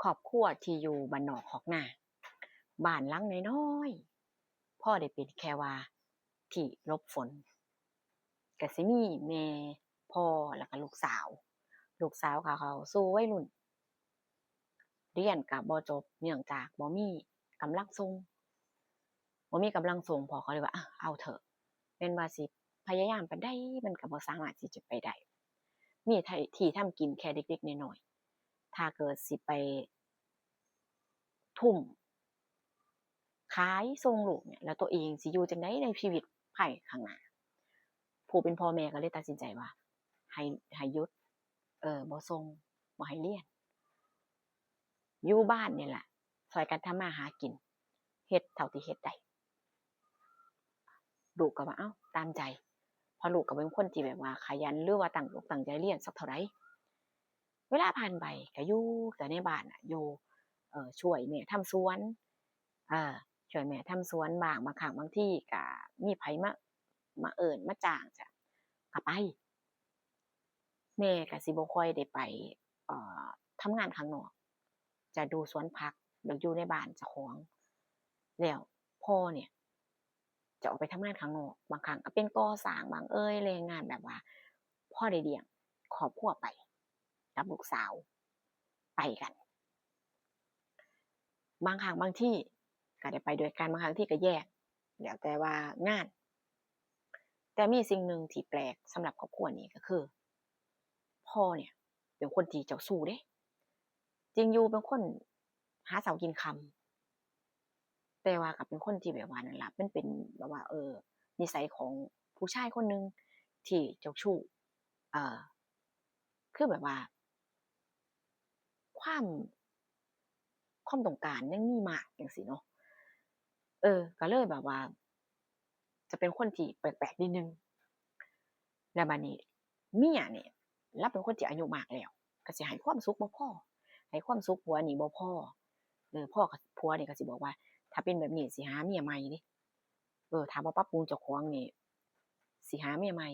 ຄອບຄົວທີ່ຢູ່ບ້ານນອກຄອກນາ ບ້ານຫຼັງນ້ອຍໆ ພໍໄດ້ເປັນແຄ່ວ່າທີ່ຫຼົບຝົນ ກະຊິມີແມ່ ພໍ່ ແລ້ວກະລູກສາວ. ລູກສາວກະເຂົ້າສູ່ໄວລຸ້ນ ຮຽນກະບໍ່ຈົບ ເນື່ອງຈາກບໍ່ມີກຳລັງສົ່ງ ບໍ່ມີກຳລັງສົ່ງ ພໍ່ກໍເລີຍວ່າ ເອົາເຖາະ ແມ່ນວ່າຊິພະຍາຍາມປານໃດ ມັນກະບໍ່ສາມາດທີ່ຈະໄປໄດ້ ມີທີ່ທຳກິນແຄ່ເລັກໆນ້ອຍໆ ຖ້າເກີດຊິໄປທຸ່ມຂາຍສົ່ງລູກນີ້ ແລ້ວຕົວເອງຊິຢູ່ຈັ່ງໃດໃນຊີວິດພາຍຂ້າງໜ້າ? ຜູ້ເປັນພໍ່ແມ່ກໍເລີຍຕັດສິນໃຈວ່າ ໃຫ້ ໃຫ້ຢຸດ ເອີ ບໍ່ສົ່ງ ບໍ່ໃຫ້ຮຽນ ຢູ່ບ້ານນີ້ລະ ຊ່ອຍກັນທຳມາຫາກິນ ເຮັດເທົ່າທີ່ເຮັດໄດ້. ລູກກໍວ່າ ເອົ້າ ຕາມໃຈ ເພາະລູກກໍເປັນຄົນທີ່ແບບວ່າຂະຫຍັນ ຫຼືວ່າຕັ້ງອົກຕັ້ງໃຈຮຽນສັກເທົ່າໃດ. ເວລາຜ່ານໄປກໍຢູ່ແຕ່ໃນບ້ານນະ ຢູ່ ເອີ ຊ່ວຍແມ່ທຳສວນ ເອີ ຊ່ວຍແມ່ທຳສວນບ້າງ ບາງຄັ້ງບາງທີກໍມີໃຜມາ ມາເອີ້ນມາຈ້າງ ກໍໄປ. ແມ່ກໍຊິບໍ່ຄ່ອຍໄດ້ໄປ ເອີ ທຳງານຂ້າງນອກ ຈະດູສວນຜັກ ແລ້ວຢູ່ໃນບ້ານເຈົ້າຂອງ. ແລ້ວພໍ່ນີ້ຈະອອກໄປທຳງານຂ້າງນອກ ບາງຄັ້ງກໍເປັນກໍ່ສ້າງບ້າງເອີຍ ແລງງານແບບວ່າພໍໄດ້ລ້ຽງຄອບຄົວໄປກັບລູກສາວ ໄປກັນ. ບາງຄັ້ງບາງທີກໍໄດ້ໄປດ້ວຍກັນ ບາງຄັ້ງທີກໍແຍກ ແລ້ວແຕ່ວ່າງານ. ແຕ່ມີສິ່ງໜຶ່ງທີ່ແປກສຳລັບຄອບຄົວນີ້ ກໍຄື ພໍ່ນີ້ເປັນຄົນທີ່ເຈົ້າຊູ້ເດ້ ຈິງຢູ່ເປັນຄົນຫາເຊົ້າກິນຄ່ຳ ແຕ່ວ່າກໍເປັນຄົນທີ່ແບບວ່ານັ້ນລະ ມັນເປັນແບບວ່າ ເອີ ນິໄສຂອງຜູ້ຊາຍຄົນໜຶ່ງທີ່ເຈົ້າຊູ້ ເອີ ຄືແບບວ່າ ຄວາມ ຄວາມຕ້ອງການຍັງມີມາກຈັ່ງຊີ້ເນາະ ເອີ ກໍເລີຍແບບວ່າ ຈະເປັນຄົນທີ່ແປກໆນິດໜຶ່ງ. ແລ້ວບາດນີ້ເມຍນີ້ລາວເປັນຄົນທີ່ອາຍຸມາກແລ້ວ ກໍຊິໃຫ້ຄວາມສຸກບໍ່ພໍ ໃຫ້ຄວາມສຸກຜົວນີ້ບໍ່ພໍ ເອີ ພໍ່ ຜົວນີ້ກໍຊິບອກວ່າ ຖ້າເປັນແບບນີ້ຊິຫາເມຍໃໝ່ເດ້ ເອີ ຖ້າບໍ່ປັບປຸງເຈົ້າຂອງນີ້ ຊິຫາເມຍໃໝ່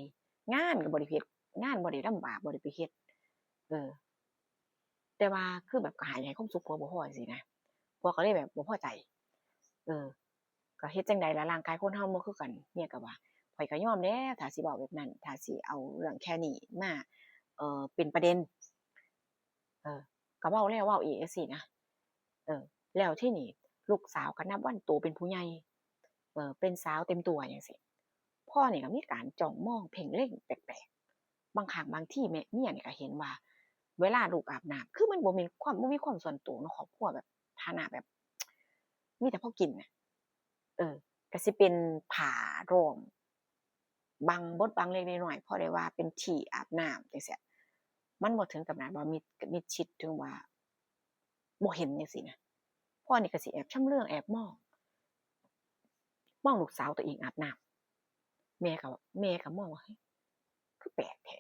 ງານກໍບໍ່ໄດ້ເຮັດ ງານບໍ່ໄດ້ລຳບາກ ບໍ່ໄດ້ໄປເຮັດ ເອີ ແຕ່ວ່າຄືແບບກໍໃຫ້ ໃຫ້ຄວາມສຸກຜົວບໍ່ພໍຈັ່ງຊີ້ນະ ຜົວກໍເລີຍແບບບໍ່ພໍໃຈ ເອີ ກໍເຮັດຈັ່ງໃດລະ ຮ່າງກາຍຄົນເຮົາບໍ່ຄືກັນ. ເມຍກໍວ່າ ຂ້ອຍກໍຍອມແລ້ວ ຖ້າຊິເວົ້າແບບນັ້ນ ຖ້າຊິເອົາເລື່ອງແຄ່ນີ້ມາ ເອີ ເປັນປະເດັນ ເອີ ກໍເວົ້າແລ້ວເວົ້າອີກຈັ່ງຊີ້ນະ ເອີ ແລ້ວທີນີ້ລູກສາວກໍນັບວັນໂຕເປັນຜູ້ໃຫຍ່ ເອີ ເປັນສາວເຕັມຕົວຈັ່ງຊີ້ ພໍ່ນີ້ກໍມີການຈ້ອງມອງເພັ່ງເລັງແປກໆ. ບາງຄັ້ງບາງທີແມ່ ເມຍນີ້ກໍເຫັນວ່າ ເວລາລູກອາບນ້ຳ ຄືມັນບໍ່ມີຄວາມ ບໍ່ມີຄວາມສ່ວນຕົວເນາະ ຄອບຄົວແບບຖານະແບບ ມີແຕ່ພໍກິນນະ ເອີ ກໍຊິເປັນຜ້າລ້ອມ ບັງ ບົດບັງເລັກໆນ້ອຍໆ ພໍໄດ້ວ່າເປັນທີ່ອາບນ້ຳຈັ່ງຊີ້ ມັນບໍ່ເຖິງຂະໜາດວ່າມິດ ມິດຊິດເຖິງວ່າບໍ່ເຫັນຈັ່ງຊີ້ນະ. ພໍ່ນີ້ກໍຊິແອບຊຳເຫຼືອງ ແອບມອງ ມອງລູກສາວຕົວເອງອາບນ້ຳ ແມ່ກໍ ແມ່ກໍມອງວ່າ ເຮີ້ຍ ຄືແປກແທ້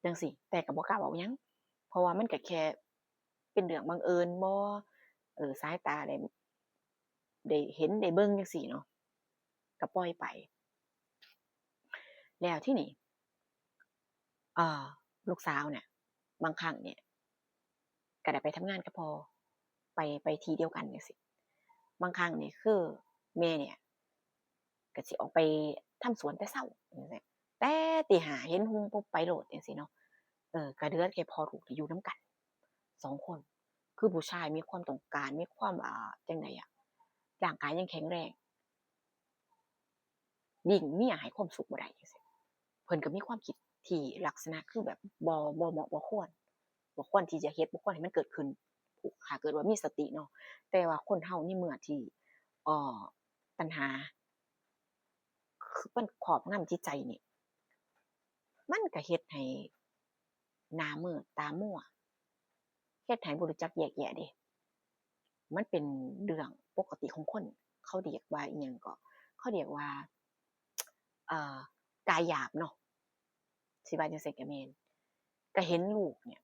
ຈັ່ງຊີ້ ແຕ່ກໍບໍ່ກ້າເວົ້າຫຍັງ ເພາະວ່າມັນກໍແຄ່ເປັນເລື່ອງບັງເອີນບໍ ເອີ ສາຍຕາໄດ້ ໄດ້ເຫັນໄດ້ເບິ່ງຈັ່ງຊີ້ເນາະ ກໍປ່ອຍໄປ. ແລ້ວທີນີ້ ເອີ ລູກສາວນີ້ ບາງຄັ້ງນີ້ ກໍໄດ້ໄປທຳງານກັບພໍ່ ໄປ ໄປທີ່ດຽວກັນຈັ່ງຊີ້. ບາງຄັ້ງນີ້ຄືແມ່ນີ້ກໍຊິອອກໄປທຳສວນແຕ່ເຊົ້າຈັ່ງຊີ້ ແຕ່ຕີຫ້າເຫັນຮຸ່ງປຸບໄປໂລດຈັ່ງຊີ້ເນາະ ເອີ ກໍເຫຼືອແຕ່ພໍ່ລູກທີ່ຢູ່ນຳກັນສອງຄົນ ຄືຜູ້ຊາຍມີຄວາມຕ້ອງການ ມີຄວາມ ເອີ ຈັ່ງໃດອະ ຮ່າງກາຍຍັງແຂງແຮງ ຍິ່ງເມຍໃຫ້ຄວາມສຸກບໍ່ໄດ້ຈັ່ງຊີ້ ເພິ່ນກໍມີຄວາມຄິດທີ່ລັກສະນະຄືແບບບໍ່ ບໍ່ເໝາະບໍ່ຄວນ ບໍ່ຄວນທີ່ຈະເຮັດ ບໍ່ຄວນໃຫ້ມັນເກີດຂຶ້ນ ຖ້າເກີດວ່າມີສະຕິເນາະ. ແຕ່ວ່າຄົນເຮົາໃນເມື່ອທີ່ ເອີ ຕັນຫາ ຄືມັນຄອບງຳຈິດໃຈນີ້ ມັນກໍເຮັດໃຫ້ໜ້າມືດຕາມົວ ເຮັດໃຫ້ບໍ່ຮູ້ຈັກແຍກແຍະເດ້. ມັນເປັນເລື່ອງປົກກະຕິຂອງຄົນ ເຂົາເອີ້ນວ່າອີ່ຫຍັງເກາະ ເຂົາເອີ້ນວ່າ ເອີ ກາຍຫຍາບເນາະ ຊິວ່າຈັ່ງຊັ້ນກໍແມ່ນ. ກໍເຫັນລູກນີ້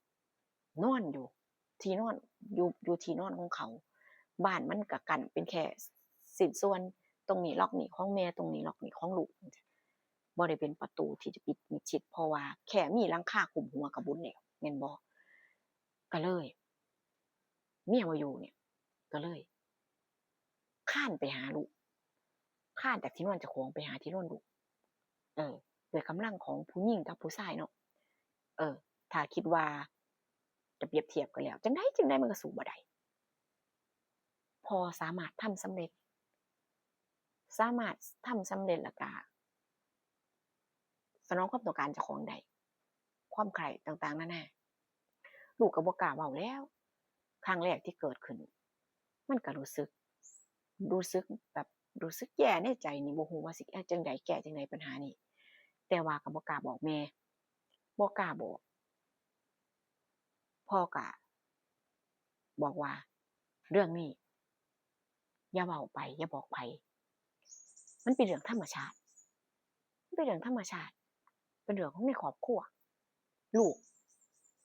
ນອນຢູ່ທີ່ນອນ ຢູ່ ຢູ່ທີ່ນອນຂອງເຂົາ ບ້ານມັນກໍກັ້ນເປັນແຄ່ຊິ້ນສ່ວນ ຕົງນີ້ລັອກນີ້ຂອງແມ່ ຕົງນີ້ລັອກນີ້ຂອງລູກ ບໍ່ໄດ້ເປັນປະຕູທີ່ຈະປິດມິດຊິດ ເພາະວ່າແຄ່ມີຫຼັງຄາຄຸມຫົວກໍບຸນແລ້ວ ແມ່ນບໍ່? ກໍເລີຍ ເມຍບໍ່ຢູ່ນີ້ ກໍເລີຍຄານໄປຫາລູກ ຄານຈາກທີ່ນອນເຈົ້າຂອງໄປຫາທີ່ນອນລູກ ເອີ ດ້ວຍກຳລັງຂອງຜູ້ຍິງກັບຜູ້ຊາຍເນາະ ເອີ ຖ້າຄິດວ່າຈະປຽບທຽບກັນແລ້ວ ຈັ່ງໃດຈັ່ງໃດມັນກໍສູ້ບໍ່ໄດ້ ພໍສາມາດທຳສຳເລັດ ສາມາດທຳສຳເລັດ ແລ້ວກະສະໜອງຄວາມຕ້ອງການເຈົ້າຂອງໄດ້ ຄວາມໃຄ່ຕ່າງໆນານາ ລູກກໍບໍ່ກ້າເວົ້າແລ້ວ ຄັ້ງແລກທີ່ເກີດຂຶ້ນ ມັນກໍຮູ້ສຶກ ຮູ້ສຶກແບບ ຮູ້ສຶກແຍ່ໃນໃຈນີ້ ບໍ່ຮູ້ວ່າຊິເຮັດຈັ່ງໃດ ແກ້ຈັ່ງໃດບັນຫານີ້ ແຕ່ວ່າກໍບໍ່ກ້າບອກແມ່ ບໍ່ກ້າບອກ ພໍ່ກໍບອກວ່າ ເລື່ອງນີ້ຢ່າເວົ້າໄປ ຢ່າບອກໃຜ ມັນເປັນເລື່ອງທຳມະຊາດ ມັນເປັນເລື່ອງທຳມະຊາດ ເປັນເລື່ອງຂອງໃນຄອບຄົວ ລູກ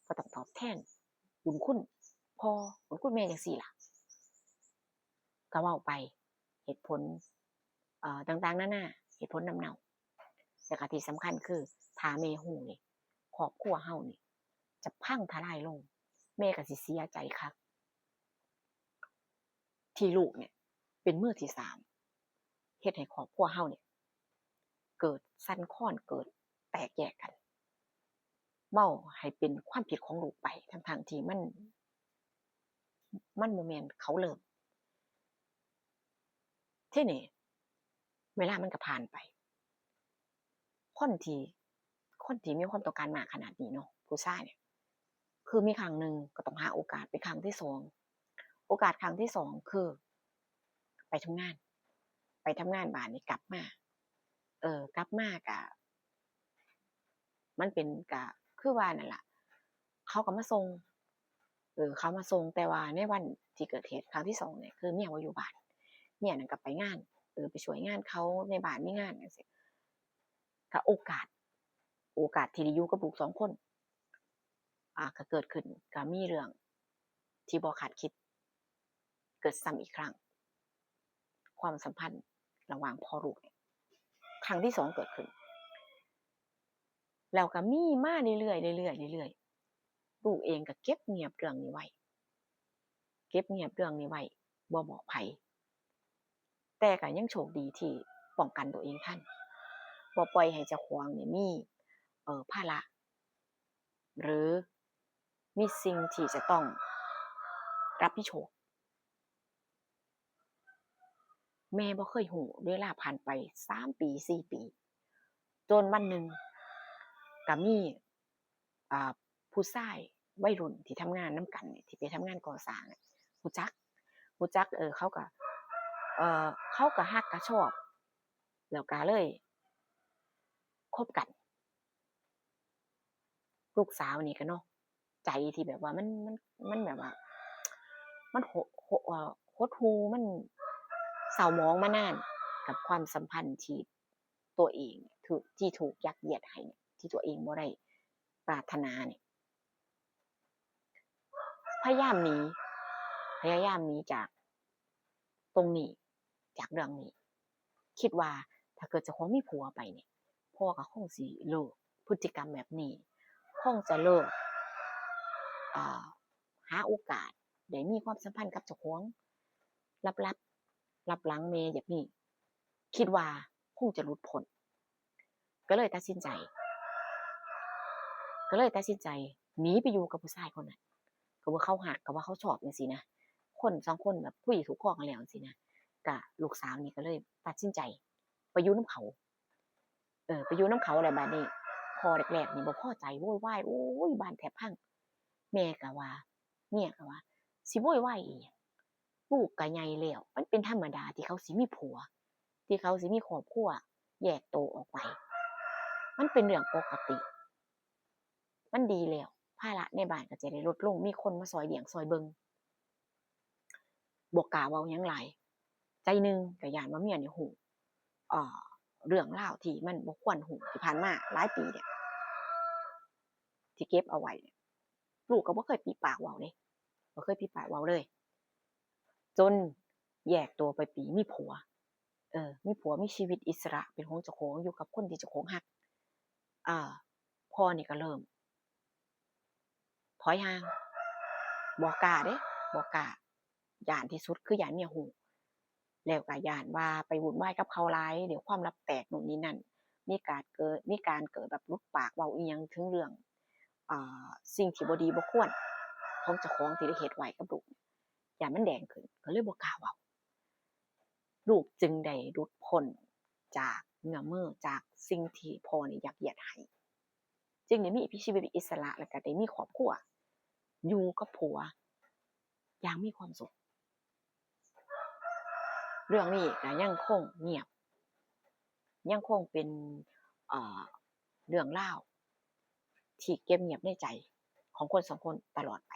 ກໍຕ້ອງຕອບແທນບຸນຄຸນພໍ່ ບຸນຄຸນແມ່ ຈັ່ງຊີ້ລະ ກໍເວົ້າໄປ ເຫດຜົນ ເອີ ຕ່າງໆນານາ ເຫດຜົນນ້ຳເນົ່າ ແລ້ວກໍທີ່ສຳຄັນຄື ຖ້າແມ່ຮູ້ນີ້ ຄອບຄົວເຮົານີ້ຈະພັງທະລາຍລົງ ແມ່ກໍຊິເສຍໃຈຄັກ ທີ່ລູກນີ້ເປັນມືທີສາມ ເຮັດໃຫ້ຄອບຄົວເຮົານີ້ເກີດສັ່ນຄອນ ເກີດແຕກແຍກກັນ ເວົ້າໃຫ້ເປັນຄວາມຜິດຂອງລູກໄປ ທັງໆທີ່ມັນ ມັນບໍ່ແມ່ນເຂົາເລີ່ມ. ທີນີ້ເວລາມັນກໍຜ່ານໄປ ຄົນທີ່ ຄົນທີ່ມີຄວາມຕ້ອງການມາກຂະໜາດນີ້ເນາະ ຜູ້ຊາຍນີ້ ຄືມີຄັ້ງໜຶ່ງກໍຕ້ອງຫາໂອກາດເປັນຄັ້ງທີສອງ ໂອກາດຄັ້ງທີສອງຄືໄປທຳງານ ໄປທຳງານ ບາດນີ້ກັບມາ ເອີ ກັບມາກະ ມັນເປັນ ກະຄືວ່ານັ້ນລະ ເຂົາກໍມາສົ່ງ ເອີ ເຂົາມາສົ່ງ ແຕ່ວ່າໃນວັນທີ່ເກີດເຫດຄັ້ງທີສອງນີ້ ຄືເມຍບໍ່ຢູ່ບ້ານ ເມຍນັ້ນກໍໄປງານ ເອີ ໄປຊ່ວຍງານເຂົາໃນບ້ານ ມີງານຈັ່ງຊີ້ ກໍໂອກາດ ໂອກາດທີ່ໄດ້ຢູ່ກັບລູກສອງຄົນ ອາ ກໍເກີດຂຶ້ນ ກໍມີເລື່ອງທີ່ບໍ່ຄາດຄິດເກີດຊ້ຳອີກຄັ້ງ ຄວາມສຳພັນລະຫວ່າງພໍ່ລູກນີ້ ຄັ້ງທີສອງເກີດຂຶ້ນ ແລ້ວກໍມີມາເລື້ອຍໆ ເລື້ອຍໆ ເລື້ອຍໆ ລູກເອງກໍເກັບງຽບເລື່ອງນີ້ໄວ້ ເກັບງຽບເລື່ອງນີ້ໄວ້ ບໍ່ບອກໃຜ ແຕ່ກໍຍັງໂຊກດີທີ່ປ້ອງກັນຕົວເອງທັນ ບໍ່ປ່ອຍໃຫ້ເຈົ້າຂອງນີ້ມີ ເອີ ພາລະ ຫຼື ມີສິ່ງທີ່ຈະຕ້ອງຮັບຜິດຊອບ. ແມ່ບໍ່ເຄີຍຮູ້ ເວລາຜ່ານໄປສາມປີ ສີ່ປີ ຈົນວັນໜຶ່ງກໍມີ ອ່າ ຜູ້ຊາຍໄວລຸ້ນທີ່ທຳງານນຳກັນນີ້ ທີ່ໄປທຳງານກໍ່ສ້າງ ຮູ້ຈັກ ຮູ້ຈັກ ເອີ ເຂົາກໍ ເອີ ເຂົາກໍຮັກກໍຊອບ ແລ້ວກໍເລີຍຄົບກັນ. ລູກສາວນີ້ກໍເນາະ ໃຈທີ່ແບບວ່າມັນ ມັນ ມັນແບບວ່າ ມັນຫົດ ຫົດ ຫົດຫູ່ ມັນເສົ້າໝອງມານານກັບຄວາມສຳພັນທີ່ຕົວເອງຖືກ ທີ່ຖືກຍັດຢຽດໃຫ້ ທີ່ຕົວເອງບໍ່ໄດ້ປາດຖະໜານີ້ ພະຍາຍາມໜີ ພະຍາຍາມໜີຈາກຕົງນີ້ ຈາກເລື່ອງນີ້ ຄິດວ່າຖ້າເກີດເຈົ້າຂອງມີຜົວໄປນີ້ ພໍ່ກໍຄົງຊິເລີກພຶດຕິກຳແບບນີ້ ຄົງຈະເລີກ ອ່າ ຫາໂອກາດໄດ້ມີຄວາມສຳພັນກັບເຈົ້າຂອງ ລັບໆ ລັບຫຼັງແມ່ແບບນີ້ ຄິດວ່າຄົງຈະຫຼຸດພົ້ນ ກໍເລີຍຕັດສິນໃຈ ກໍເລີຍຕັດສິນໃຈໜີໄປຢູ່ກັບຜູ້ຊາຍຄົນນັ້ນ ກໍວ່າເຂົາຮັກ ກໍວ່າເຂົາຊອບຈັ່ງຊີ້ນະ ຄົນສອງຄົນແບບຄຸຍຖືກຄອງກັນແລ້ວຈັ່ງຊີ້ນະ ກະລູກສາວນີ້ກໍເລີຍຕັດສິນໃຈໄປຢູ່ນຳເຂົາ ເອີ ໄປຢູ່ນຳເຂົາແລ້ວ ບາດນີ້ພໍ້ແລກໆນີ້ບໍ່ພໍໃຈ ໂວຍວາຍ ໂອ້ຍ ບ້ານແທບພັງ ແມ່ກໍວ່າ ເມຍກໍວ່າ ຊິໂວຍວາຍອີ່ຫຍັງ ລູກກໍໃຫຍ່ແລ້ວ ມັນເປັນທຳມະດາທີ່ເຂົາຊິມີຜົວ ທີ່ເຂົາຊິມີຄອບຄົວແຍກໂຕອອກໄປ ມັນເປັນເລື່ອງປົກກະຕິ ມັນດີແລ້ວ ພາລະໃນບ້ານກໍຈະໄດ້ລົດລົງ ມີຄົນມາຊ່ອຍລ້ຽງຊ່ອຍເບິ່ງ ບໍ່ກ້າເວົ້າຫຍັງຫຼາຍ ໃຈໜຶ່ງກໍຢ້ານວ່າເມຍນີ້ຮູ້ ເອີ ເລື່ອງລາວທີ່ມັນບໍ່ຄວນຮູ້ທີ່ຜ່ານມາຫຼາຍປີນີ້ ທີ່ເກັບເອົາໄວ້ ລູກກໍບໍ່ເຄີຍປິປາກເວົ້າເດ້ ບໍ່ເຄີຍປິປາກເວົ້າເລີຍ ຈົນແຍກຕົວໄປປີ ມີຜົວ ເອີ ມີຜົວ ມີຊີວິດອິດສະຫຼະເປັນຂອງເຈົ້າຂອງ ຢູ່ກັບຄົນທີ່ເຈົ້າຂອງຮັກ ເອີ ພໍ່ນີ້ກໍເລີ່ມຖອຍຫ່າງ ບໍ່ກ້າເດ້ ບໍ່ກ້າ ຢ້ານທີ່ສຸດຄືຢ້ານເມຍຮູ້ ແລ້ວກໍຢ້ານວ່າໄປວຸ່ນວາຍກັບເຂົາຫຼາຍ ດຽວຄວາມລັບແຕກ ໂນ່ນນີ້ນັ້ນ ມີການເກີດ ມີການເກີດແບບຫຼຸດປາກເວົ້າອີ່ຫຍັງເຖິງເລື່ອງ ເອີ ສິ່ງທີ່ບໍ່ດີບໍ່ຄວນຂອງເຈົ້າຂອງທີ່ໄດ້ເຮັດໄວ້ກັບລູກ ຢ້ານມັນແດງຂຶ້ນ ກໍເລີຍບໍ່ກ້າເວົ້າ. ລູກຈຶ່ງໄດ້ຫຼຸດພົ້ນຈາກເງື້ອມື ຈາກສິ່ງທີ່ພໍ່ນີ້ຍັດຢຽດໃຫ້ ຈຶ່ງໄດ້ມີຊີວິດອິດສະຫຼະ ແລ້ວກໍໄດ້ມີຄອບຄົວ ຢູ່ກັບຜົວຢ່າງມີຄວາມສຸກ. ເລື່ອງນີ້ກໍຍັງຄົງງຽບ ຍັງຄົງເປັນ ເອີ ເລື່ອງລາວທີ່ເກັບງຽບໃນໃຈຂອງຄົນສອງຄົນຕະຫຼອດໄປ.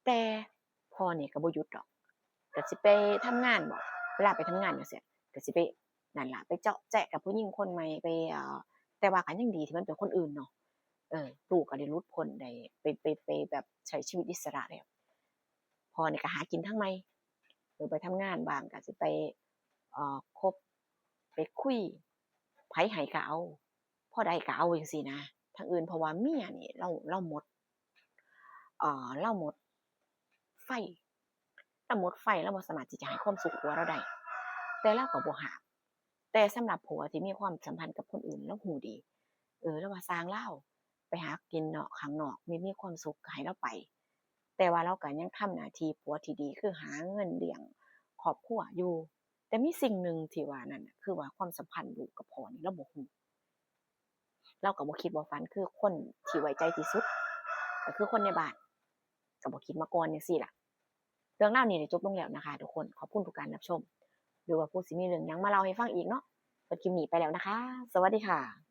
ແຕ່ພໍ່ນີ້ກໍບໍ່ຢຸດດອກ ກໍຊິໄປທຳງານບໍ ເວລາໄປທຳງານຈັ່ງຊີ້ ກໍຊິໄປ ນັ້ນລະ ໄປເຈາະແຈະກັບຜູ້ຍິງຄົນໃໝ່ ໄປ ເອີ ແຕ່ວ່າກໍຍັງດີທີ່ມັນເປັນຄົນອື່ນເນາະ ເອີ ລູກກໍໄດ້ຫຼຸດພົ້ນ ໄດ້ໄປ ໄປ ໄປແບບໃຊ້ຊີວິດອິດສະຫຼະແລ້ວ. ພໍ່ນີ້ກໍຫາກິນທາງໃໝ່ ເອີ ໄປທຳງານບ້າງ ກໍຊິໄປ ເອີ ຄົບ ໄປຄຸຍ ໃຜໃຫ້ກໍເອົາ ພໍໄດ້ກໍເອົາຈັ່ງຊີ້ນະ ທາງອື່ນ ເພາະວ່າເມຍນີ້ລາວ ລາວໝົດ ເອີ ລາວໝົດໄຟ ລາວໝົດໄຟ ລາວບໍ່ສາມາດທີ່ຈະໃຫ້ຄວາມສຸກຜົວລາວໄດ້ ແຕ່ລາວກໍບໍ່ຫ້າມ. ແຕ່ສຳລັບຜົວທີ່ມີຄວາມສຳພັນກັບຄົນອື່ນ ລາວຮູ້ດີ ເອີ ລາວວ່າຊ່າງລາວ ໄປຫາກິນນອກ ຂ້າງນອກ ມີ ມີຄວາມສຸກກໍໃຫ້ລາວໄປ ແຕ່ວ່າລາວກໍຍັງທຳໜ້າທີ່ຜົວທີ່ດີ ຄືຫາເງິນລ້ຽງຄອບຄົວຢູ່. ແຕ່ມີສິ່ງໜຶ່ງທີ່ວ່ານັ້ນນະ ຄືວ່າຄວາມສຳພັນລູກກັບພໍ່ນີ້ ລາວບໍ່ຮູ້ ລາວກໍບໍ່ຄິດບໍ່ຝັນ ຄືຄົນທີ່ໄວ້ໃຈທີ່ສຸດ ກໍຄືຄົນໃນບ້ານ ກໍບໍ່ຄິດມາກ່ອນຈັ່ງຊີ້ລະ. ເລື່ອງລາວນີ້ໄດ້ຈົບລົງແລ້ວນະຄະທຸກຄົນ. ຂອບຄຸນທຸກການຮັບຊົມ ຫຼືວ່າຜູ້ຊິມີເລື່ອງຫຍັງມາເລົ່າໃຫ້ຟັງອີກເນາະ. ເບິດຄລິບນີ້ໄປແລ້ວນະຄະ ສະຫວັດດີຄ່ະ.